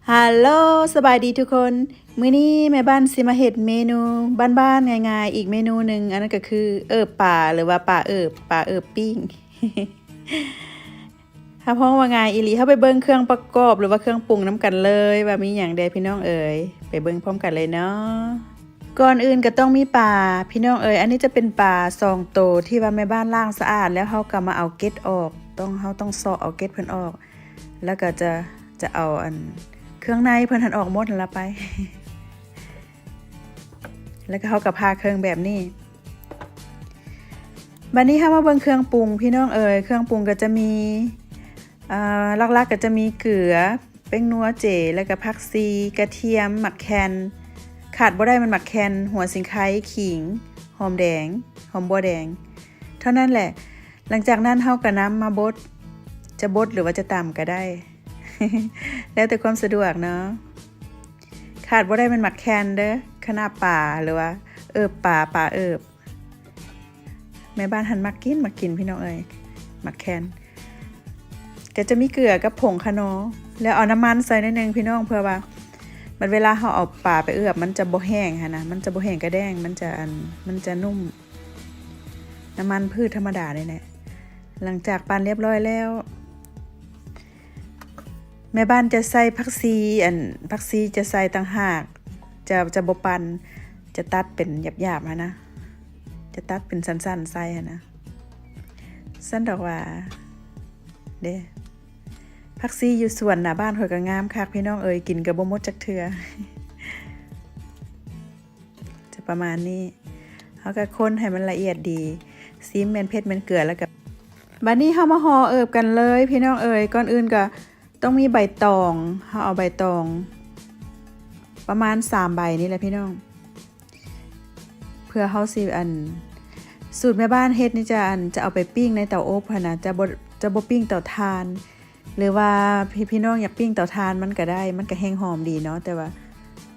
ຮາໂລ ສະບາຍດີທຸກຄົນ. ມື້ນີ້ແມ່ບ້ານຊິມາເຮັດເມນູບ້ານໆ ງ່າຍໆ ອີກເມນູໜຶ່ງ, ອັນນັ້ນກໍຄືເອີບປາ ຫຼືວ່າປາເອີບ, ປາເອີບປີ້ງ. ຮັບຮອງວ່າງ່າຍອີ່ຫຼີ. ເຮົາໄປເບິ່ງເຄື່ອງປະກອບ ຫຼືວ່າເຄື່ອງປຸງນຳກັນເລີຍ ວ່າມີຫຍັງແດ່ພີ່ນ້ອງເອີຍ. ໄປເບິ່ງພ້ອມກັນເລີຍເນາະ. ກ່ອນອື່ນກໍຕ້ອງມີປາ ພີ່ນ້ອງເອີຍ. ອັນນີ້ຈະເປັນປາສອງໂຕທີ່ວ່າແມ່ບ້ານລ້າງສະອາດ ແລ້ວເຮົາກໍມາເອົາເກັດອອກ. ຕ້ອງ, ເຮົາຕ້ອງເຊາະເອົາເກັດເພິ່ນອອກ. ແລ້ວກໍຈະ, ຈະເອົາອັນເຄື່ອງໃນເພິ່ນຫັ້ນອອກໝົດຫັ້ນລະໄປ. ແລ້ວກໍເຮົາກໍຜ່າເຄິ່ງແບບນີ້. ບັດນີ້ເຮົາມາເບິ່ງເຄື່ອງປຸງ ພີ່ນ້ອງເອີຍ. ເຄື່ອງປຸງກໍຈະມີ, ເອີ, ຫຼັກໆກໍຈະມີເກືອ, ແປ້ງນົວເຈ, ແລ້ວກໍຜັກຊີ, ກະທຽມ, ໝາກແຄນ, ຂາດບໍ່ໄດ້ແມ່ນໝາກແຄນ, ຫົວສີໄຄ, ຂີງ, ຫອມແດງ, ຫອມບົວແດງ ເທົ່ານັ້ນແຫຼະ. ຫຼັງຈາກນັ້ນເຮົາກໍນຳມາບົດ, ຈະບົດ ຫຼືວ່າຈະຕຳກໍໄດ້ ແລ້ວແຕ່ຄວາມສະດວກເນາະ. ຂາດບໍ່ໄດ້ແມ່ນໝາກແຄນເດີ້ ຄະນະປາ ຫຼືວ່າເອີບປາ, ປາເອີບ. ແມ່ບ້ານຫັ້ນມັກກິນ, ມັກກິນ ພີ່ນ້ອງເອີຍ, ໝາກແຄນ. ກໍຈະມີເກືອກັບຜົງຂະໜໍ ແລ້ວເອົານ້ຳມັນໃສ່ໜ້ອຍໜຶ່ງ ພີ່ນ້ອງ, ເພື່ອວ່າບັດເວລາເຮົາເອົາປາໄປເອືອບ ມັນຈະບໍ່ແຫ້ງຫັ້ນນະ, ມັນຈະບໍ່ແຫ້ງກະແດ້ງ, ມັນຈະ, ອັນ, ມັນຈະນຸ້ມ. ນ້ຳມັນພືດທຳມະດານີ້ແຫຼະ. ຫຼັງຈາກປັ່ນລຽບຮ້ອຍແລ້ວ ແມ່ບ້ານຈະໃສ່ຜັກຊີ, ອັນ, ຜັກຊີຈະໃສ່ຕ່າງຫາກ, ຈະ, ຈະບໍ່ປັ່ນ, ຈະຕັດເປັນຫຍາບໆຫັ້ນນະ, ຈະຕັດເປັນສັ້ນໆໃສ່ຫັ້ນນະ. ຊັ້ນດອກຫວ່າເດ້. ຜັກຊີຢູ່ສວນໜ້າບ້ານຂ້ອຍກໍງາມຄັກ ພີ່ນ້ອງເອີຍ, ກິນກໍບໍ່ໝົດຈັກເທື່ອ. ຈະປະມານນີ້. ເຮົາກໍຄົນໃຫ້ມັນລະອຽດດີ, ຊີມແມ່ນເຜັດແມ່ນເກືອ ແລ້ວກໍ ບັດນີ້ເຮົາມາຫໍ່ເອີບກັນເລີຍ ພີ່ນ້ອງເອີຍ. ກ່ອນອື່ນກໍຕ້ອງມີໃບຕອງ, ເຮົາເອົາໃບຕອງປະມານສາມໃບນີ້ແຫຼະ ພີ່ນ້ອງ, ເພື່ອເຮົາຊິ ອັນ, ສູດແມ່ບ້ານເຮັດນີ້ຈະ, ອັນ, ຈະເອົາໄປປີ້ງໃນເຕົາອົບຫັ້ນນະ, ຈະບໍ່, ຈະບໍ່ປີ້ງເຕົາຖ່ານ. ຫຼືວ່າພີ່, ພີ່ນ້ອງຢາກປີ້ງເຕົາຖ່ານມັນກໍໄດ້, ມັນກໍແຮງຫອມດີເນາະ, ແຕ່ວ່າ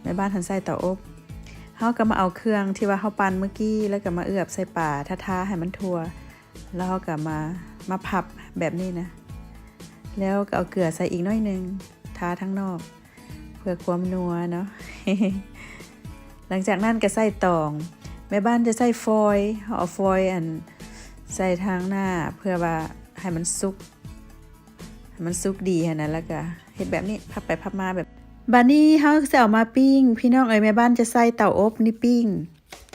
ແມ່ບ້ານຫັ້ນໃສ່ເຕົາອົບ. ເຮົາກໍມາເອົາເຄື່ອງທີ່ວ່າເຮົາປັ່ນມື້ກີ້ ແລ້ວກໍມາເອືອບໃສ່ປາ ທາໆໃຫ້ມັນທົ່ວ, ແລ້ວເຮົາກໍມາ, ມາພັບແບບນີ້ນະ, ແລ້ວກໍເອົາເກືອໃສ່ອີກໜ້ອຍໜຶ່ງ ທາທາງນອກ ເພື່ອຄວາມນົວເນາະ. ຫຼັງຈາກນັ້ນກໍໃສ່ຕອງ, ແມ່ບ້ານຈະໃສ່ຟອຍ, ເຮົາເອົາຟອຍ ອັນ, ໃສ່ທາງໜ້າ ເພື່ອວ່າໃຫ້ມັນສຸກ. ໃຫ້ມັນສຸກດີຫັ້ນນະ, ແລ້ວກະເຮັດແບບນີ້ ພັບໄປພັບມາແບບ. ບາດນີ້ເຮົາຊິເອົາມາປີ້ງ ພີ່ນ້ອງເອີຍ, ແມ່ບ້ານຈະໃສ່ເຕົາອົບນີ້ປີ້ງ,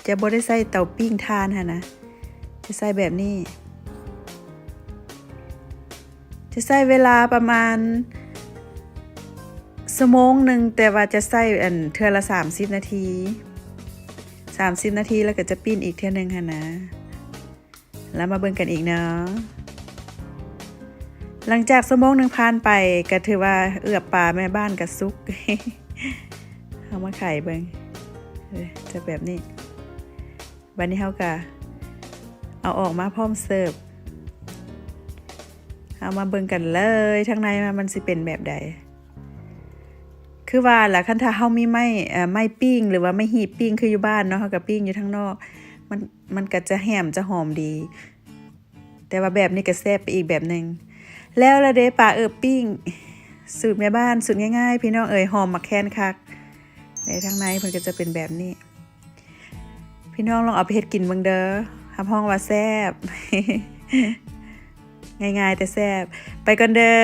ຈະບໍ່ໄດ້ໃສ່ເຕົາປີ້ງຖ່ານຫັ້ນນະ, ຈະໃສ່ແບບນີ້. ຈະໃຊ້ເວລາປະມານຊົ່ວໂມງໜຶ່ງ, ແຕ່ວ່າຈະໃຊ້ ອັນ, ເທື່ອລະສາມສິບນາທີ, ສາມສິບນາທີ ແລ້ວກໍຈະປີ້ງອີກເທື່ອໜຶ່ງຫັ້ນນະ. ແລ້ວມາເບິ່ງກັນອີກເນາະ. ຫຼັງຈາກຊົ່ວໂມງໜຶ່ງຜ່ານໄປ ກໍຖືວ່າເອືອບປາແມ່ບ້ານກໍສຸກ. ເຮົາມາໄຂເບິ່ງ, ເອີ ຈະແບບນີ້. ບັດນີ້ເຮົາກໍເອົາອອກມາພ້ອມເສີບ. ເຮົາມາເບິ່ງກັນເລີຍ, ທາງໃນວ່າມັນຊິເປັນແບບໃດ. ຄືວ່າລະ, ຄັນຖ້າເຮົາມີໄມ້, ເອີ, ໄມ້ປີ້ງ ຫຼືວ່າໄມ້ຮີບປີ້ງ ຄືຢູ່ບ້ານເນາະ, ເຮົາກໍປີ້ງຢູ່ທາງນອກ, ມັນ, ມັນກໍຈະແຫມ ຈະຫອມດີ. ແຕ່ວ່າແບບນີ້ກໍແຊບໄປອີກແບບໜຶ່ງ. ແລ້ວລະເດ້, ປາເອີບປີ້ງ ສູດແມ່ບ້ານ, ສູດງ່າຍໆ ພີ່ນ້ອງເອີຍ, ຫອມໝາກແຄນຄັກ. ແລະ ທາງໃນເພິ່ນກໍຈະເປັນແບບນີ້. ພີ່ນ້ອງລອງເອົາໄປເຮັດກິນເບິ່ງເດີ, ຮັບຮອງວ່າແຊບ. ງ່າຍໆແຕ່ແຊບ. ໄປກ່ອນເດີ.